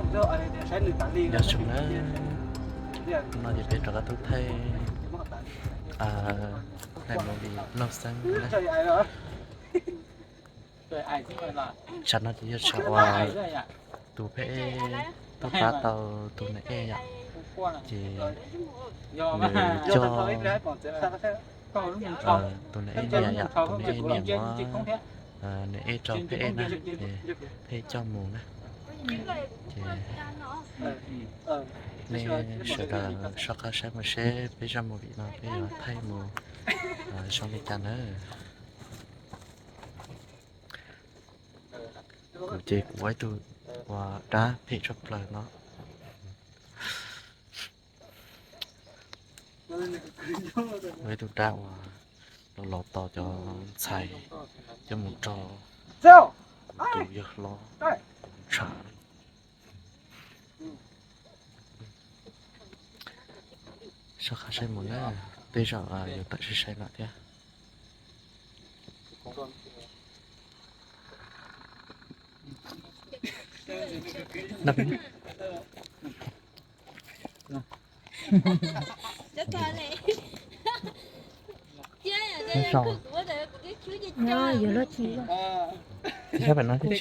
Nyob zoo na, no ces peb rov qab tuaj thaij, thaij movie noj xeeb na. Tsam no ces yog tsam uas tus pheb tuaj pab tau tus nai ej yom, ces nws coj tus nai ej niam yom, tus nai ej niam muab nai ej rau pheb na, ces pheb coj mus na. Ces nej sawv daws soj qab saib mus seb peb zaj movie no peb yuav thaij mus zoo li cas na. Kuv ces kuv ua ib tug uas dab phem tshaj plaws no. Ua ib tug dab uas los los tos cov ntxhais coj mus rau kuv tus yawg hlob ntshav. Soj qab saib mus na, tej zaum yuav tawm sai sai lawm thiab. Yuav luag tsis, tsis sab pem no thiab.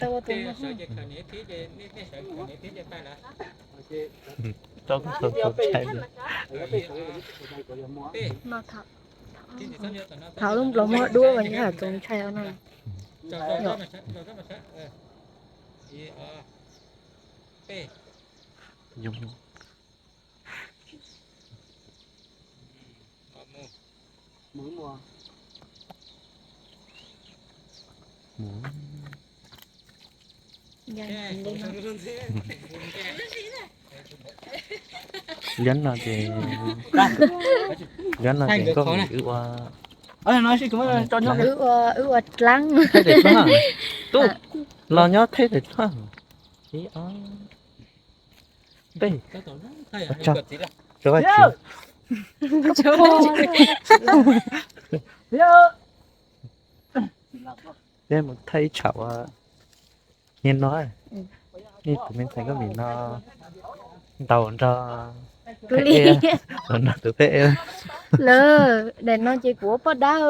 Tau tau tau ntshai. Thaum lub nplog muab duab mas nyob hais txaus ntshai no. Liab no ces, liab no ces nkauj Mim wb ua, wb ua, wb ua dlaab. Tub, los nyob thaij daim dlaab. Ib ob peb, tso, tso vaj tsev. Peb mus thaij ib tsham ua niaj no, nej tus me ntxhais nkauj Mim no ntaus nrog, ntaus nrog tus peb. Lawm daim no ces kuv ua poj dab.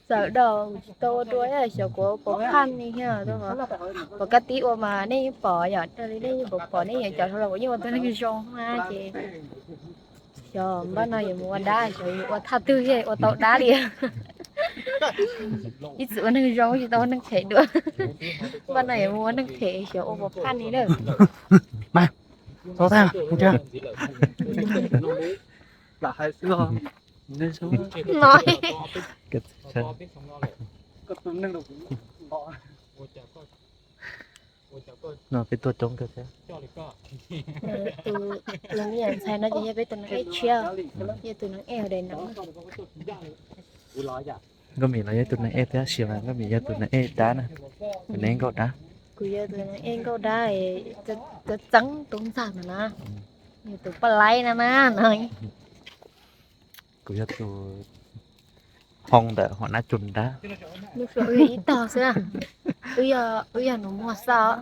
Txawm daus tsis tau ua dua, xyov kuv pom phaj ni thiab, pom kab tib ua mas nej yeej pom yom, raws li nej yeej pom pom nej yuav cov hluas los kuv yeej ua tus neeg zoo na ces xyov npaj no yuav mus ua dab, xyov yuav ua thaj twg thiaj ua tau dab li. Ib txwm ua neeg zoo tsis tau ua neeg phem dua. Npaj no yuav mus ua neeg phem xyov ua pom phaj ni lawm. No peb tuaj coob kawg thiab. Tus neeg ntxhais no ces yog peb tus neeg ej tshiab, yog tus neeg ej hauv daim no. Nkauj Mim los yog tus neeg ej thiab, sis mas Nkauj Mim yog tus neeg ej dab na, tus neeg ej nkauj dab. Kuv yog tus neeg ej nkauj dab, txeeb tub ntxawg ntawm no, yog tus poj laib no na no. Kuv yog tus hoo ntawm hom nab cus dab. Lub suab wb yog ib tog xwb, wb yog nus muag xwb os.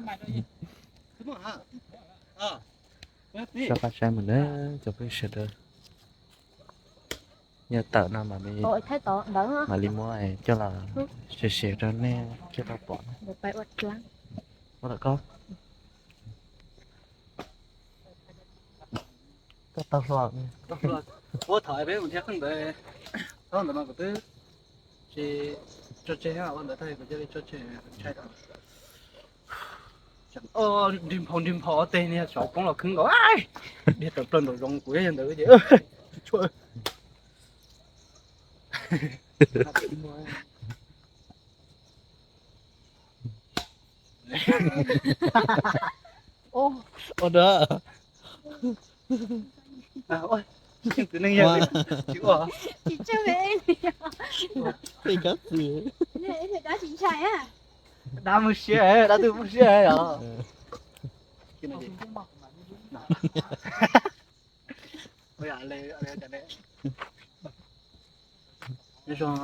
Soj qab saib mus na cov phooj ywg sawv daws. Yog tawm no mam li, mam li muab coj los share share rau nej coj tau pom na. Ua tom koj. Koj tau hluas. Ua thaum peb mus thiab qeej ntawd, thaum ntawd no kuv twb tsis tso tseg, ua ntawd tag kuv cia li tso tseg, ntshai. Nrig nphau nrig nphau teg niag saum poob los khwb nkaus, dhia tawm plaws nraum zoov kuv yog ntawd ces tsis tshua. Ua da. Ua, tsis ua. Tsis tsawg li. Tej kab txi. Dab tsis ntshai a. Dab muaj siab, dab twb muaj siab os. Nyob zoo,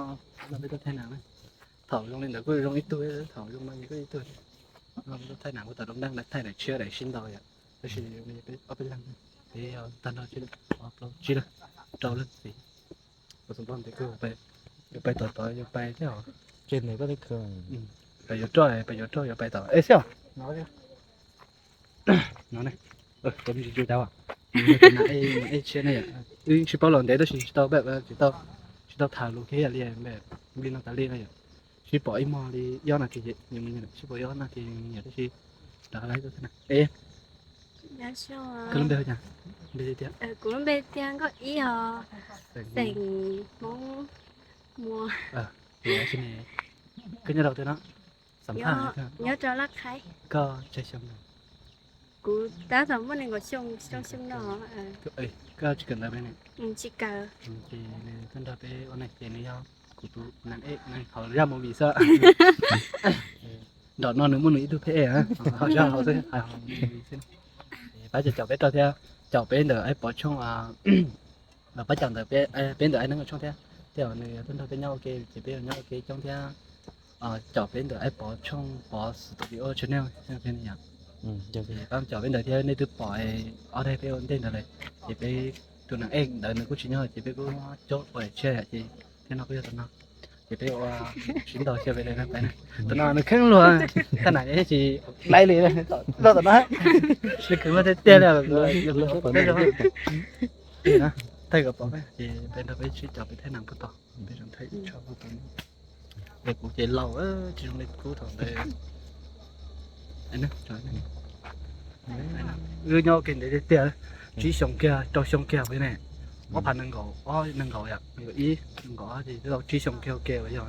no peb tuaj thaij nas na. Thaum zoo li ntawd kuj zoo ib tug, thaum zoo no kuj ib tug. No peb tuaj thaij nas, kuv tau lub neej thaij daim tshiab daim sib ntaus yom. Tab sis peb ob peb leeg, peb tag nrho tsib leeg, ob plaub tsib leeg, rau leej txiv. Kuv xav npaj ntev kawg, yuav pais tom tod yuav pais thiab os. Ces ntev koj thiab kawg. Pais yuav roj, pais yuav roj yuav pais tom ej xwb os. No ne, cov me ntsis cua cas, ej tshiab ne yom. Wb tsis paub los ntev tab sis tsis tau, tsis tau tham lus kiag li, li no tas li no yom. Sib pom ib hmos li ob nas this, sib pom ib ob nas this tab sis rov qab lawm. Koj lub npe hu cas? Npe tiag? Kuv lub npe tiag Nkauj Ib os. Xeem Hmoob Muas. Koj nyob rau twg no? Xam phaj. Nyob rau Laj Khaib. Koj tsawg xyoo? Kuv tab tom muaj nees nkaum xyoo, xyoo xyoo no. Koj tsis kawm ntawv ne? Tsis kawm. Ces nws tuaj nrog peb ua neej ces nws yog kuv tus neeg ej, neeg haus zaj movie xwb. Nram no nws muaj nws ib tug pheb ej, haus zaj haus xwb, hais haus movie xwb. Pab caum peb rau thiab, caum peb ntawm Aib Pov tshooj, los pab caum ntawm peb ntawm Aib Neeb tshooj thiab. Tej zaum nws tuaj nrog peb nyob ua ke ces peb yuav nyob ua ke coob thiab. Caum peb ntawm Aib Pov tshooj, Pov Studio Channel. Pab caum peb ntawd thiab, nej twb pom ob daim peb ua ntej ntawd lawm. Ces peb tus neeg ej ntawd nws kuj tsis nyob ces peb kuj cob ua tshiab ces thiab no kuj yog tam no. Ces peb ua sib ntaus xyaw pem daim no pais na. Tam no nws kheev luag, thaj nam tsis laib li, rau tam no. Nws kheev luag tiag tiag li. Thaij kom pom ces peb nrog peb sib caum peb thaij nam puag tod, peb thaij ib tshoj puag tod. Es kuv ces laus tsis zoo li kub thaum ntawd. Wb nyob ua ke ntev tiag tiag, tsib xyoo kiag rau xyoo kiag ne. Ob phav nees nkaum ob, nees nkaum yom, nees nkaum ib, nees nkaum ob ces twb tau tsib xyoo kiag ua ke uas yog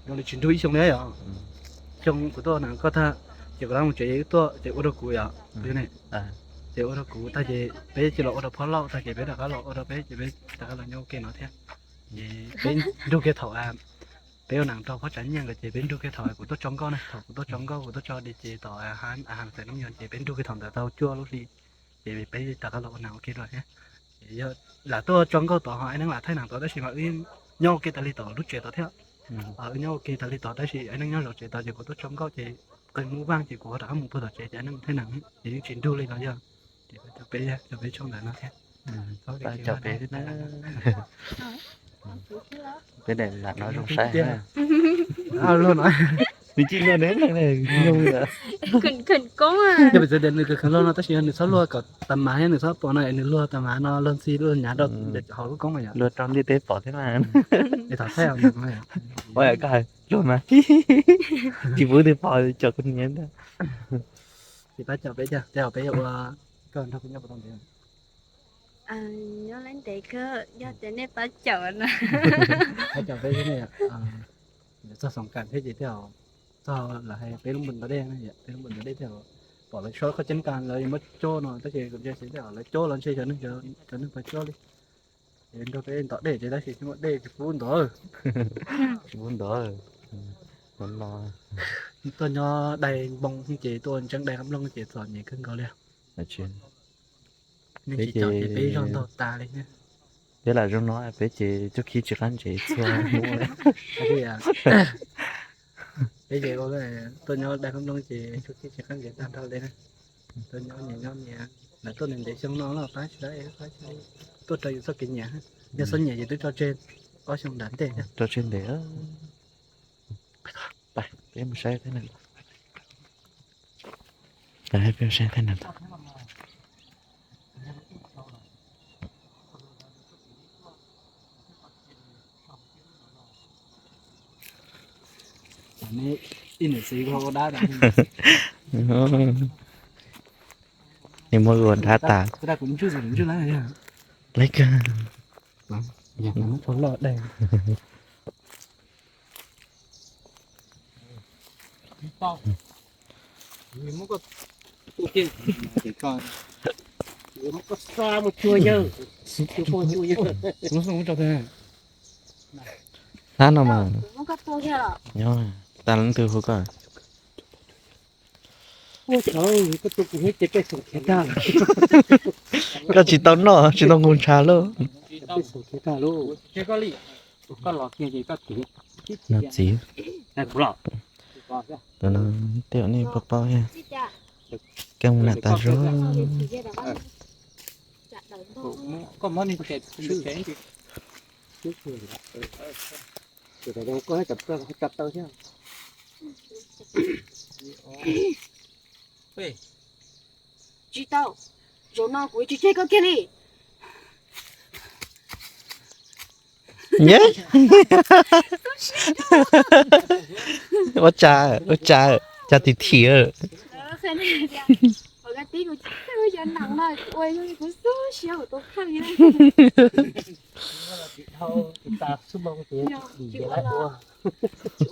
zoo li tsis nrug ib xyoo li yom. Xyoo kuv tuaj na koj tag, ces kuv rov mus tsev wb tuaj ces ua rau kuv yom, ne. Ces ua rau kuv tag ces peb cia los ua rau Phob Lauj tag ces peb rov qab los ua rau peb ces peb rov qab los nyob ua ke no thiab. Ces peb nrug kiag thaum peb ua neej rau Phob Tsav Nyiaj nkawd ces peb nrug kiag thaum kuv tuaj tso nkauj na, thaum kuv tuaj tso nkauj kuv tuaj tso di ces tom ha ha xeem Nab Yog ces peb nrug kiag thaum ntawd tau cuaj lub hli. Ces peb rov qab los ua neej ua ke dua thiab. Ces yog lam tuaj tso nkauj tod ho Aib Neeb lam thaij neem tod tab sis mas wb nyob ua ke tas li tom lub tsev tod thiab. Wb nyob ua ke tas li tod tab sis Aib Neeb nyob zov tsev tod ces kuv tuaj tso nkauj ces qee hnub vaj ces kuv rov qab mus puag tom tsev ces Aib Neeb thaij neem ces yeej tsis nrug li los yog. Ces peb, peb tshooj ntawm no thiab. Peb daim lam no zoo saib. Nws tsis luag ne, nws kheev luag no tab sis nws txhob luag kom tas mas thiab nws txhob pom no nws luag tas mas no luag ntxhi luag nyav rau hauv lub koob yom. Luag rau ntiaj teb pom thiab mas. Koj hais luag mas tsis pub twg pom cov koj niam ntag. Ces pab caum peb tiag, tej zaum peb yuav ua, koj nrog kuv nyob puas tau ntev? Nyob lab ntev kawg, yog tias nej pab caum na. Pab caum peb thiab ne, txog Xoom Kam thiab ces tej zaum txog lawv hais peb lub npawb ntov dej, peb lub npawb ntov dej tej zaum pom lawv tso qhov ceeb kas lawv muab cob no tab sis kuv ntsia ces tej zaum lawv cob los ntshe cov neeg, cov neeg puas cob li. Es nrog peb ntov dej ces tab sis tsis muaj dej tsis pub ntov. Tsis pub ntov. Tuaj nyob dai npoo ces tuaj ntseeb dai qab nplooj ces txom nyem kawg nkaus li. Nej tsis caum ces peb zog ntaug tas li thiab. Peb lam zoo no peb ces tub khib tsis qab ntsev txhua hnub. Peb ces tuaj nyob dai qab nplooj ces tub khib tsis qab ntsev tag nrho li na. Tuaj nyob nyias nyob nyias, lawv tuaj ntev ntev xyoo no los pab tsis tau, pab tsis tau, tuaj raws yus txoj kev nyiam. Yog txhob nyiam ces twb tso tseg ob xyoo nram ntej thiab. Tso tseg ntev. Peb mus saib thiab na. Peb mus saib thiab na. Nws muab ua dab tas. Lawv kawg. Hnab no mas. Nyob tas leej twg hu koj? Koj tsis tau noj tsis tau nqus ntshav lauj. No txiv. Tam no tej zaum nej paub paub thiab. Keej na tas zog. Tsis tau, zaum no kuv tsis tseg koj kiag li. Ua cas, ua cas, cas tim thim.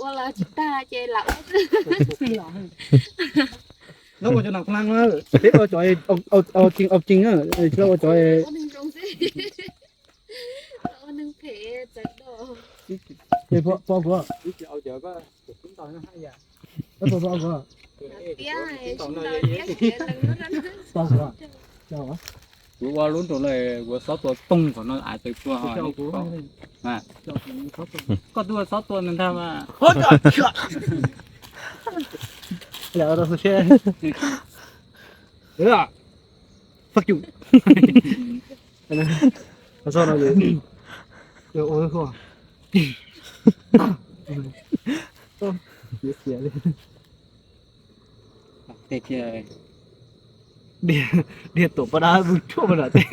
Ua los tsis tag ces lam ua xwb. Nub ua cov nam klang na, peb ua cov au cing, au cing, ua cov Kuv ua lub nrau lawm, kuv xob tua toog qhov no av tawg tuag. Koj twb ua xob tua ntag mas. Fuck you. Dhia tuam poj dab vwm tshuaj poj dab teg.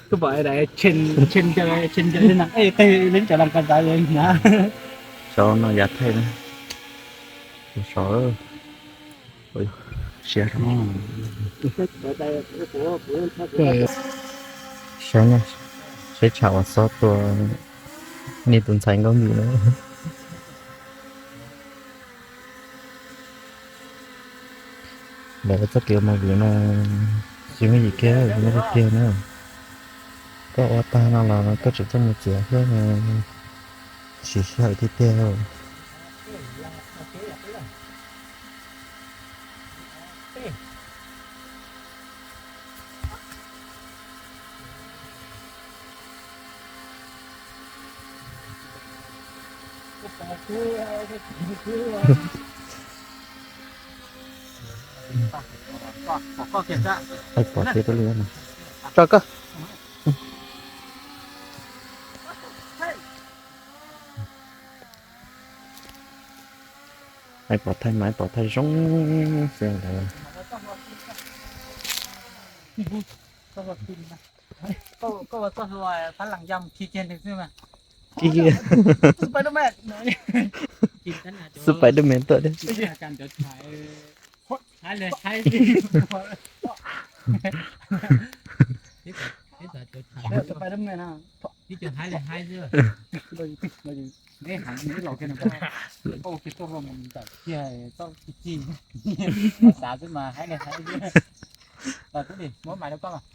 Koj pom daim tshee, tshee cov, tshee cov li na, ej, qeg li cov las kas dav na. Saum no yav thaij na. Saum, siab zoo. Saib na, saib tshav uas xob tua nej tus ntxhais nkauj ntsws na. Lawv txoj kev ua movie no tsis muaj yim kiag, tsis muaj kiag na. Koj ua tag no los koj tseem tuaj mus txiav thiab, siv sij hawm tiag tiag. Tso koj. Pov thaij mas pov thaij zoo xwb ntawd. Koj ua txoj hlua phab las ya mus khi kiag nws xwb mas. Khi kiag. Spiderman. Spiderman tuaj thiab. Spiderman na. Neb heev neb los kiag no, koj ua kiag txoj hlua mus ntawm kiag txoj ci ci, xav xwb mas haib li haib xwb. Los twb muab mais rau koj los.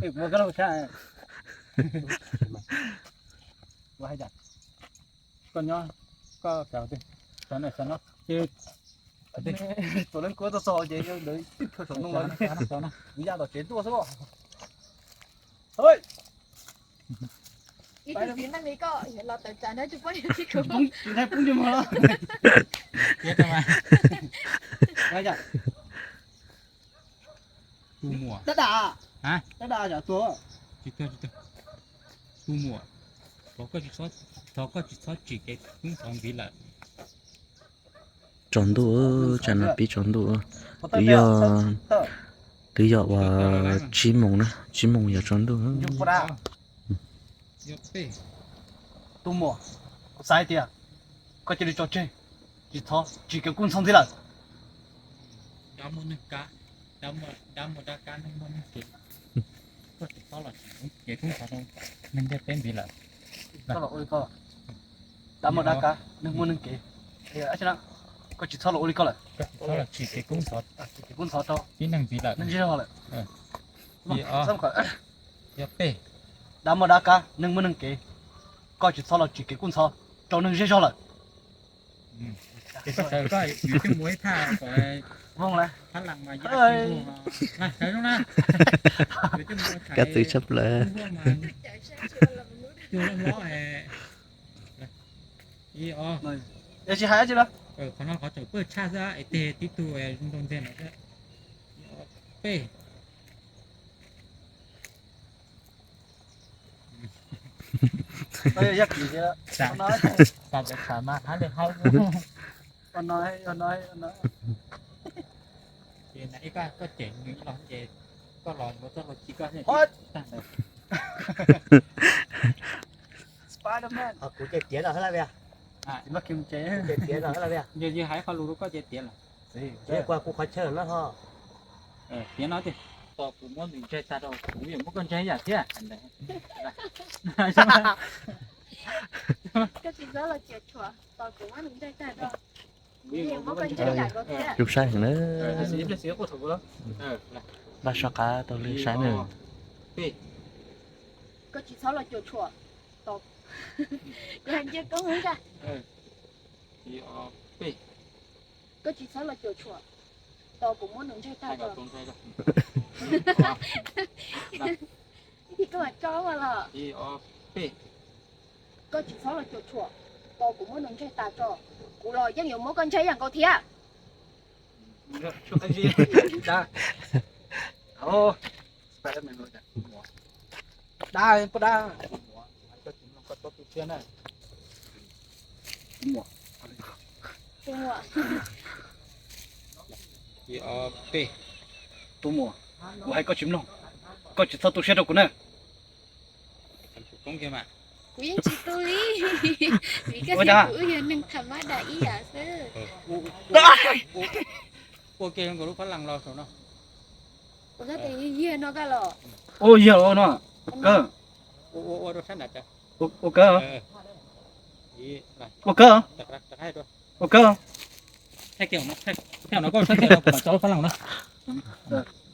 Ua koj lub sab. Ua hais tias koj nyob, koj cov twg, cov no cov no ces tuam leej kuab tuaj txog ces ntawd tib plhaw saum ntoo los, kuv ya tom tsev tuaj xwb. Ib tug txiv neej li koj los tawm tsam no tsis pub niam txiv kuv. Tsis pub ntsej muag los. Tab dab, tab dab tsam tuag. Tus muam, thov koj tsis txhob tsim kev kub ntxhov ntxiv lawm. Tsaus ntuj, tsam no pib tsaus ntuj. Twb yog, twb yog uas tsib moos na, tsib moos yog tsaus ntuj. Tus muam, kuv xav hais tias koj cia li tso tseg, tsis txhob tsim kev kub ntxhov ntxiv lawm. Koj tsis txhob los tsim kev kub ntxhov rau neeg ntiaj teb ntxiv lawm. Dab muaj dab kab, neeg muaj neeg kev. Koj tsis txhob los ua li koj lawm. Tsis txhob los tsim kev kub ntxhov, tsim kev kub ntxhov rau tib neeg ntxiv lawm, neeg zej zog lawm. Dab muaj dab kab, neeg muaj neeg kev, koj tsis txhob los tsim kev kub ntxhov rau neeg zej zog lawm. Ces koj sawv koj yuav coj mus ib thaj kom Vooj la, thab las mas ya sawv na. Yuav coj mus ua Kab txwv tshaj plaws. Cuag loj hlob. Ib, o. Es tsis hais dab tsi lawm. Qhov no qhov tseem pawj tshaj xwb es tig tib tug ntoo ntxiag no xwb. Peb. Xav tau xav mas hab li hab. Ces na ib koj cem nws los ces koj los yuav txoj hlua ci koj tag ntawd. Kuv ces tiav no hab la via. Ces tiav no hab la via. Yog yog hais qhov lus rau koj ces tiav lawm. Tiav kuv qhov chaw no ho. Tiav no tiag. Tos kuv muab nws ntsaig tag rau kuv yuav muab koj ntsaig ib yam thiab. Koj tsis txhob los cuam tshuam, tos kuv muab nws ntsaig tag rau kuv yuav muab koj ntsaig ib yam nkaus thiab. Zoo saib heev na. Npaj soj qab tau li saib na. Koj tsis txhob los cuam tshuam, tos kuv hais ntsia koob ntag. Koj tsis txhob los cuam tshuam, tos kuv muab nws ntsaig tag rau. Ib thim koj mam tso los. Koj tsis txhob los cuam tshuam, tos kuv muab nws ntsaig tag tso, kuv los yeej yuav muab koj ntsaig ib yam nkaus thiab. Tus muam, kuv hais koj tsis mloog, koj tsis txhob tu siab rau kuv na. Kuv yeej tsis tu li, vim koj tias kuv wb yog neeg tham mab dam ib yam xwb. Ua kiag zoo nkaus lub phab las los saum no. Ua no koj los. Ua yog no, kawg. Ua rau sab nram. Ua kawg. Ua kawg. Ua kawg. Thaij kiag no, thaij no koj thaij kiag no kuv mam tso lub phab las no.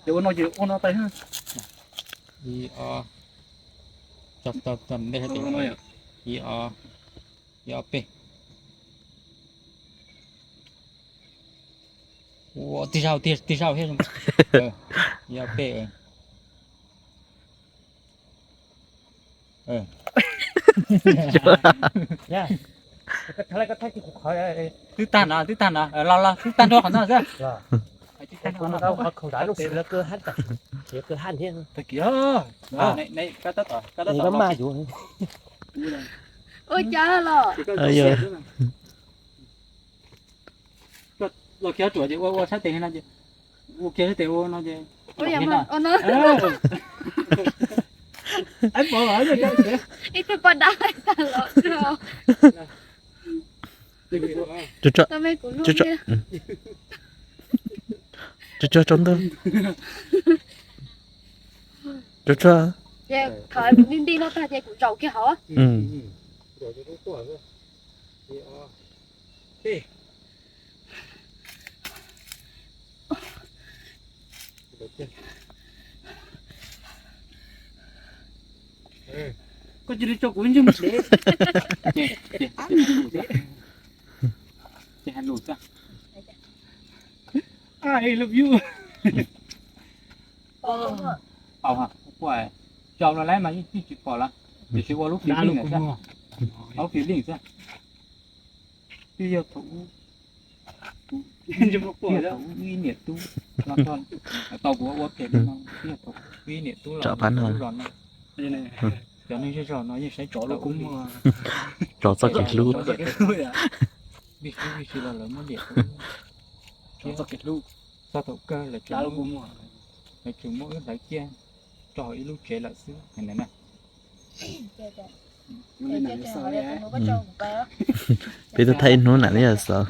Ces ua no ces ua no tas. Ib, ob, tso tso tso ntej sab tid. Ib, ob, ib, ob, peb. Ua tig zag, tig zag thiab. Ib, ob, peb. Twb tag no, twb tag no, los los twb tag nrho qhov no xwb. Ua cas los? Los kiag ruam ces ua ua sab tes no ces, ua kiag sab tes ua no ces. Ib tug poj dab tag los. Tsuag tsuag, tsuag tsuag tsaus ntuj. Tsuag tsuag. Ces thov nti nti no tag ces kuv zaum kiag hauv. Koj cia li tso kuv ib ntsis mus dev. Ces hais lus xwb. I love you. Tau, tau los lawm mas yeej tsis pom lawm, tiam sis ua lub feeling xwb, ua lub feeling xwb. Twb yog thaum ub, twb yog thaum ub wb ib niam tub, tau kuv ua phem li no, twb yog thaum ub wb ib niam tub los lub zos no. Cov neeg zej zog no yeej saib tsov lawm, tsov txoj kev hlub. Vij sib vij sib los lawv muab liam, txog thaum kawg lawv tseem muab wb hlawv ciaj rau hauv ib lub tsev lawm xwb na. Peb twb thaij ib hnub nam li xov.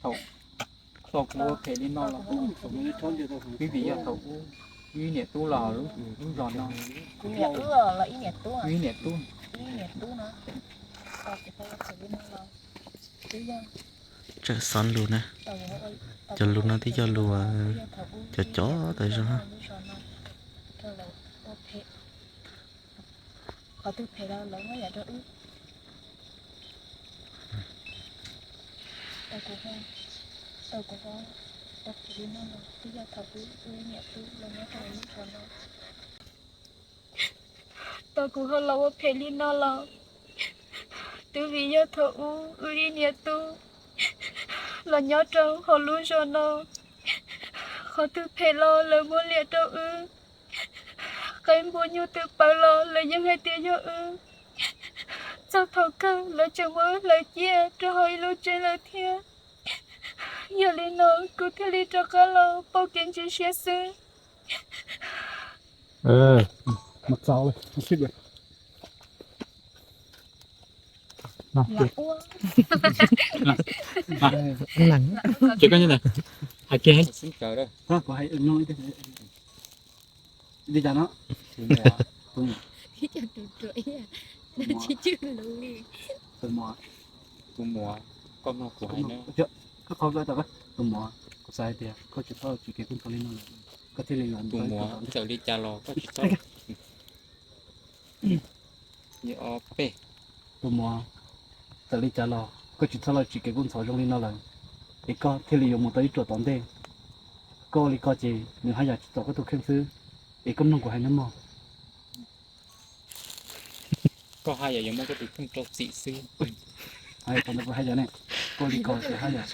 Thaum kuv ua phem li no los, vim yog thaum ub wb niam tub los lub zos no, wb niam tub, tsawm xov lus na, cov lus no twb cov lus cov cov tas zog. Qhov twg phem los lawv muab yam rau wb. Tau kuv ho, tau kuv ho ua phem li no los twb yog thaum wb wb niam tub los nyob rau lub zos no. Tau kuv ho los ua phem li no los Twb vim yog thaum ub wb ib niam tub los nyob rau hauv lub zos no, qhov twg phem los lawv muab liam rau wb, qe npua nyuj twm pawv los lawv yeej hais tias yog wb. Txog thaum kawg lawv tseem muab wb hlawv ciaj rau hauv ib lub tsev lawm thiab. Yog li no kuv thiaj li rov qab los pauj kev ntseeg siab xwb. Li cas no? Tus muam, tus muam, koj mloog kuv hais na. Tus muam, kuv xav hais tias koj tsis txhob los tsim kev kub ntxhov li no lawm, koj thiaj li los. Tus muam, txawm li cas los koj tsis txhob. Ob peb. Tus muam, txawm li cas los koj tsis txhob los tsim kev kub ntxhov zoo li no lawm, es koj thiaj li yuav mus tau ib ruam tom ntej. Koj ua li ko ces nws haj yam tsis txaus koj tus kheej xwb, es koj mloog kuv hais nawb mog. Koj haj yam yuav muab koj tus kheej rau txim xwb. Thaum ntawd kuv haj yam ne, koj ua li ko ces haj yam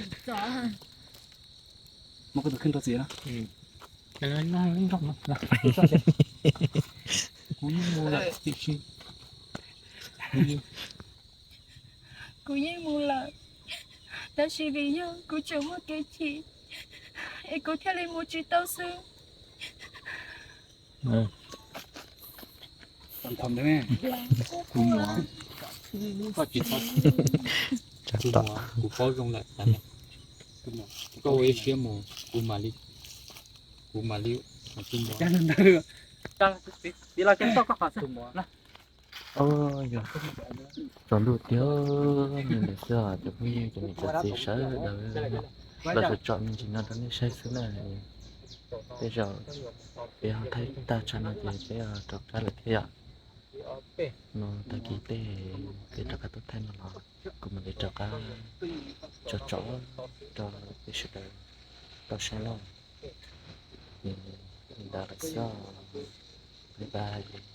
muab koj tus kheej rau txim na. Kuv yeej mus lawm tiam sis, kuv yeej mus lawm, tab sis vim yog kuv tseem muaj kev chim es kuv thiaj li mus tsis tau xwb. Tus muam, koj tsis txhob, tus muam, kuv paub zoo lawm, koj ua ib siab mus, kuv mam li, kuv mam li, tus muam. Yog tsaus ntuj tiag, nws xwb os cov phooj ywg, cov niam cov txiv sawv daws, los tsom tsom me ntsis no rau nej saib xwb na. Tej zaum peb ho thaij tag tsam no ces peb rov qab lawm thiab yom. No tag kis tej peb rov qab tuaj thaij no los kuv mam li rov qab tso tsom rau peb sawv daws tau saib na. Li ntawd lawm xwb, bye bye.